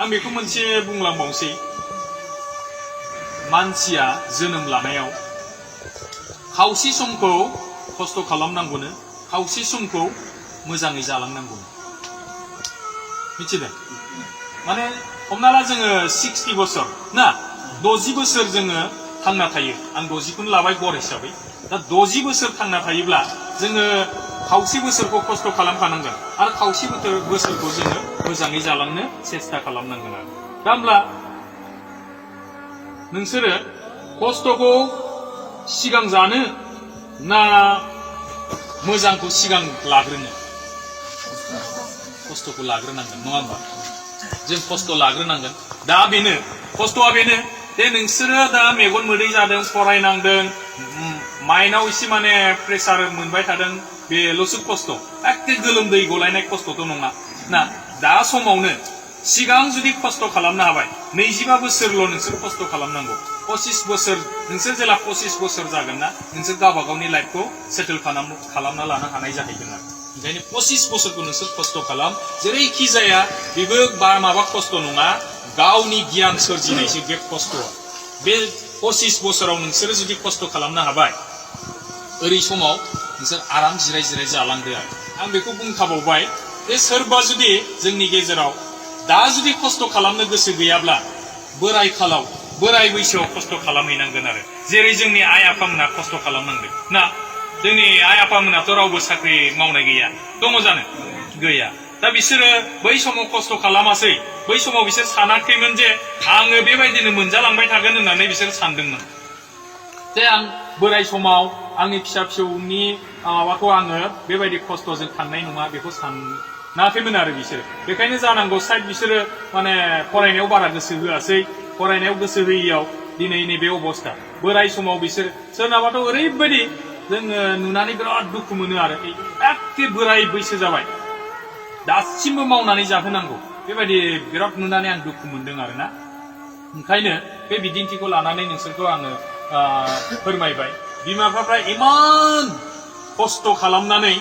आं बेखौ मोनसे बुंलांबावसै मानसिया जोनोम लानायाव खावसे समखौ खस्थ' खालामनांगौनो खावसे समखौ मोजाङै जालांनांगौ मिथिदों माने हमना ला जोङो 60 बोसोर ना 60 बोसोर जोङो थांना थायो आं 60खौनो लाबाय गर हिसाबै दा 60 बोसोर थांना थायोब्ला जोङो खावसे बोसोरखौ खस्थ' खालामखानांगोन आरो खावसे बोसोरखौ जोङो मोजाङै जालांनो सेस्था खालामनांगोन आरो दा होमब्ला नोंसोरो खस्थ'खौ सिगां जानो ना मोजांखौ सिगां लाग्रोनो खस्थ'खौ लाग्रोनांगोन नङा होमबा जों खस्थ' लाग्रोनांगोन दा बेनो खस्थ'आ बेनो दे नोंसोरो दा मेगन मोदै जादों फरायनांदों माइन्डआव एसे माने प्रेसार मोनबाय थादों बेल'सो खस्थ' एखे गोलोमदै गलायनाय खस्थ'थ' नङा ना दा समावनो सिगां जुदि खस्थ' खालामनो हाबाय 25 बोसोरल' नोंसोर खस्थ' खालामनांगौ 25 बोसोर नोंसोर जेला 25 बोसोर जागोन ना नोंसोर गावबा गावनि लाइफखौ सेटल खालामना लानो हानाय जाहैगोन आरो ओंखायनो 25 बोसोरखौ नोंसोर खस्थ' खालाम जेरैखि जाया बेबो माबा खस्थ' नङा गावनि गियान सोरजिनायसो बे खस्थ'आ बे 25 बोसोराव नोंसोर जुदि खस्थ' खालामनो हाबाय ओरै समाव नोंसोर आराम जिराय जालांदो आरो आं बेखौ बुंखाबावबाय जे सोरबा जुदि जोंनि गेजेराव दा जुदि खस्थ' खालामनो गोसो गैयाब्ला बोराय बैसोआव खस्थ' खालामहैनांगोन आरो जेरै जोंनि आइ आफामोना खस्थ' खालामनांदों ना जोंनि आइ आफामोनाथ' रावबो साख्रि मावनाय गैया दङ जानो गैया दा बिसोरो बै समाव खस्थ' खालामासै बै समाव बिसोर सानाखैमोन जे आङो बेबायदिनो मोनजालांबाय थागोन होननानै बिसोर सानदोंमोन जे आं बोराय समाव आंनि फिसा फिसौनि माबाखौ आङो बेबायदि खस्थ'जों थांनाय नङा बेखौ सानाखैमोन आरो बिसोरो बेखायनो जानांगौ साइड बिसोरो माने फरायनायाव बारा गोसो होआसै फरायनायाव गोसो होयियाव दिनै नैबे अबस्था बोराय समाव बिसोर सोरनाबाथ' ओरैबायदि जोङो नुनानै बिराद दुखु मोनो आरो एखे बोराय बैसो जाबाय दासिमबो मावनानै जाहोनांगौ बेबायदि बिराद नुनानै आं दुखु मोनदों आरोना ओंखायनो बे बिदिन्थिखौ लानानै नोंसोरखौ आङो फोरमायबाय बिमा बिफाफ्रा इमान खस्थ' खालामनानै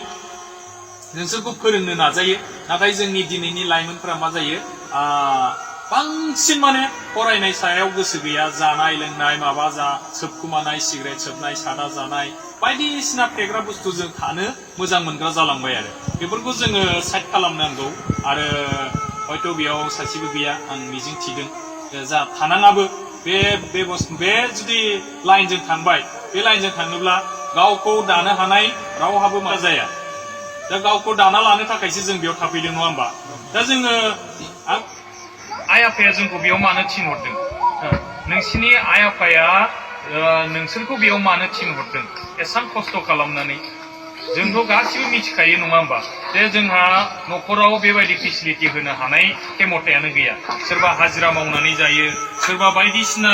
नोंसोरखौ फोरोंनो नाजायो नाथाय जोंनि दिनैनि लाइमोनफोरा मा जायो बांसिन माने फरायनाय सायाव गोसो गैया जानाय लोंनाय माबा सोबखुमानाय सिगारेट सोबनाय सादा जानाय बायदिसिना फेग्रा बुस्थुजों थानो मोजां मोनग्रा जालांबाय आरो बेफोरखौ जोङो साइड खालामनांगौ आरो हयथ' बेयाव सासेबो गैया आं मिजिं थिदों जा थानाङाबो बे जुदि लाइनजों थांबाय बे लाइनजों थाङोब्ला गावखौ दानो हानाय रावहाबो मा जाया दा गावखौ दाना लानो थाखायसो जों बेयाव थाफैदों नङा होमबा दा जोङो आइ आफाया जोंखौ बेयाव मानो थिनहरदों नोंसिनि आइ आफाया नोंसोरखौ बेयाव मानो थिनहरदों एसां खस्थ' खालामनानै जोंथ' गासिबो मिथिखायो नङा होमबा जे जोंहा न'खराव बेबायदि फेसिलिटि होनो हानाय खेमथायानो गैया सोरबा हाजिरा मावनानै जायो सोरबा बायदिसिना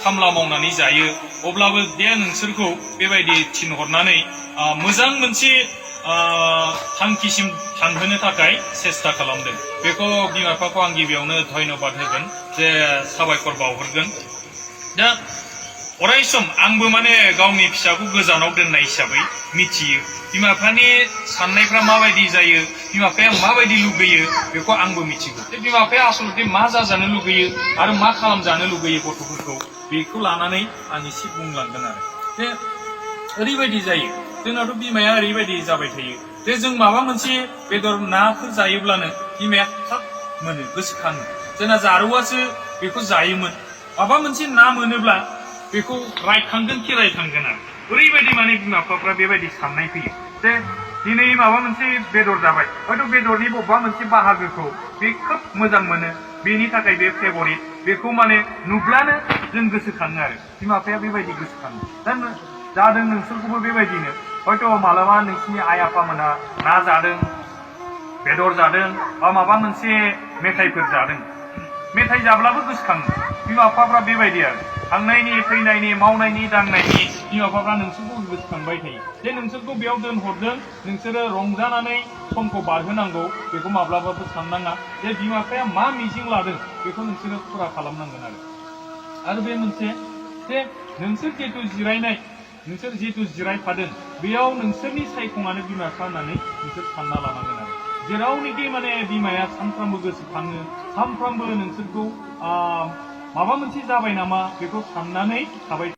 खामला मावनानै जायो अब्लाबो दे नोंसोरखौ बेबायदि थिनहरनानै मोजां मोनसे थांखिसिम थांहोनो थाखाय सेस्था खालामदों बेखौ बिमा बिफाखौ आं गिबियावनो धन्यबाद होगोन जे साबायखर बावहरगोन दा अराय सम आंबो माने गावनि फिसाखौ गोजानाव दोननाय हिसाबै मिथियो बिमा बिफानि साननायफ्रा माबायदि जायो बिमा बिफाया माबायदि लुगैयो बेखौ आंबो मिथिगौ जे बिमा बिफाया आसलथे मा जाजानो लुगैयो आरो मा खालामजानो लुगैयो गथ'फोरखौ बेखौ लानानै आं एसे बुंलांगोन आरो जे ओरैबायदि जायो जोंनाथ' बिमाया ओरैबायदि जाबाय थायो जे जों माबा मोनसे बेदर नाफोर जायोब्लानो बिमाया थाब मोनो गोसोखाङो जोंना जारौआसो बेखौ जायोमोन माबा मोनसे ना मोनोब्ला बेखौ रायखांगोन खि रायखांगोन आरो ओरैबायदि माने बिमा बिफाफ्रा बेबायदि साननाय फैयो जे दिनै माबा मोनसे बेदर जाबाय हयथ' बेदरनि बबेबा मोनसे बाहागोखौ बे खोब मोजां मोनो बेनि थाखाय बे फेभरिट बेखौ माने नुब्लानो जों गोसोखाङो आरो बिमा बिफाया बेबायदि गोसोखाङो दा जादों नोंसोरखौबो बेबायदिनो हयथ' मालाबा नोंसिनि आइ आफामोना ना जादों बेदर जादों बा माबा मोनसे मेथाइफोर जादों मेथाइ जाब्लाबो गोसोखाङो बिमा बिफाफ्रा बेबायदि आरो थांनायनि फैनायनि मावनायनि दांनायनि बिमा बिफाफ्रा नोंसोरखौ गोसोखांबाय थायो जे नोंसोरखौ बेयाव दोनहरदों नोंसोरो रंजानानै समखौ बारहोनांगौ बेखौ माब्लाबाबो साननाङा जे बिमा बिफाया मा मिजिं लादों बेखौ नोंसोरो फुरा खालामनांगोन आरो बे मोनसे जे नोंसोर जिहेतु जिरायफादों बेयाव नोंसोरनि सायखङानो बिमा बिफा होननानै नोंसोर सानना लानांगोन आरो जेरावनिखि माने बिमाया सानफ्रामबो गोसोखाङो सानफ्रामबो नोंसोरखौ माबा मोनसे जाबाय नामा बेखौ साननानै थाबाय